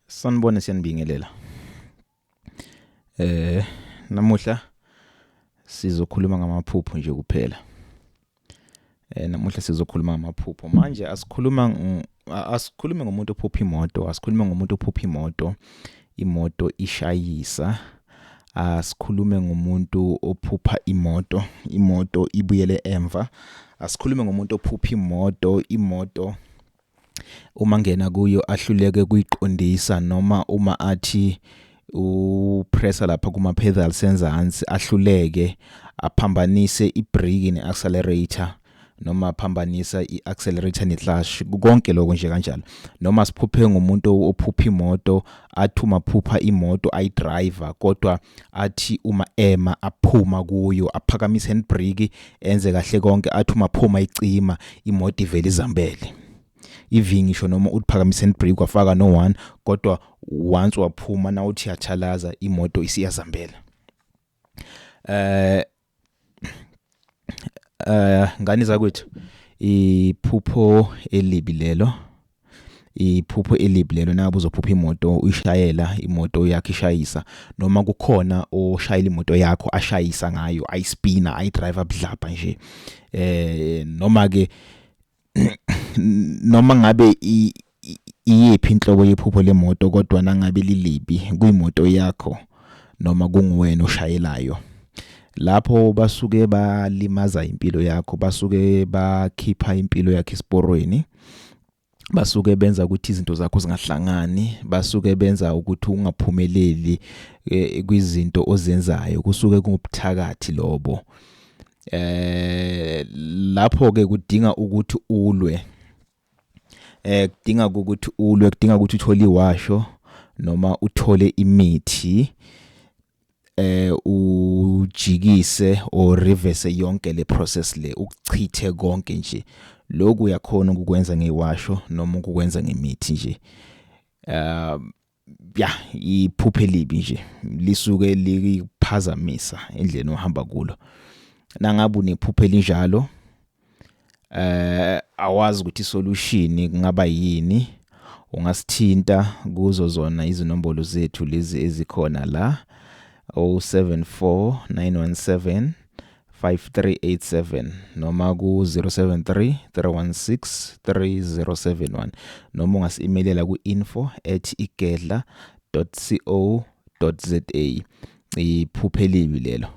Sanibona, siyanibingelela. Namuhla sizokhuluma ngamaphupho nje kuphela. Namuhla sizokhuluma ngamaphupho. Manje asikhulume ngomuntu ophupha imoto, asikhulume ngomuntu ophupha imoto, imoto ishayisa. Asikhulume ngomuntu ophupha imoto, imoto ibuyele emva. Asikhulume ngomuntu ophupha imoto, imoto uma ngena kuyo ahluleke kuyiqondisa, noma uma athi upressa lapha kuma pedals enzansi ahluleke, aphambanise ibrake neaccelerator, noma aphambanisa iaccelerator neclutch, konke lokho nje kanjalo. Noma siphuphe ngomuntu ophupha imoto, athi uma phupha imoto ayidriver, kodwa athi uma ema aphuma kuyo aphakamise handbrake, enze kahle konke, athi uma phuma icima imoto, ivele izambele ivi. Ngisho noma uphakamise handbrake wafaka no one, kodwa once waphuma na uthi yathalaza, imoto isiyazambela. Ngani zakwethu, iphupho elibi lelo, iphupho elibi lelo. Nabe uzophupha imoto uyishayela, imoto yakho ishayisa, noma kukhona oshayela imoto yakho ashayisa ngayo, ayispina, ayidrive budlabha nje, noma ke noma ngabe iyiphi inhlobo yephupho lemoto, kodwa nangabe lilibi kuyimoto yakho noma kunguwena oshayelayo, lapho basuke balimaza impilo yakho, basuke bakhipha impilo yakho esiporweni, basuke benza ukuthi izinto zakho zingahlangani, basuke benza ukuthi ungaphumeleli kwizinto ozenzayo. Kusuke kungubuthakathi lobo. Lapho ke kudinga ukuthi ulwe, kudinga ukuthi ulwe, kudinga ukuthi uthole iwasho noma uthole imithi, ujikise or reverse yonke le process le, ukuchithe konke nje. Lokhu uyakhona ukukwenza ngewasho noma ukukwenza ngemithi nje. Ya, iphupho elibi nje lisuke likuphazamisa endleleni ohamba kulo. Nangabe unephupho elinjalo, awazi ukuthi isolution kungaba yini, ungasithinta kuzo zona izinombolo zethu lezi ezikhona la, 074 917 5387 noma ku 073 316 3071, noma ungasi-emailela ku info@igedla.co.za. Iphupho elibi lelo.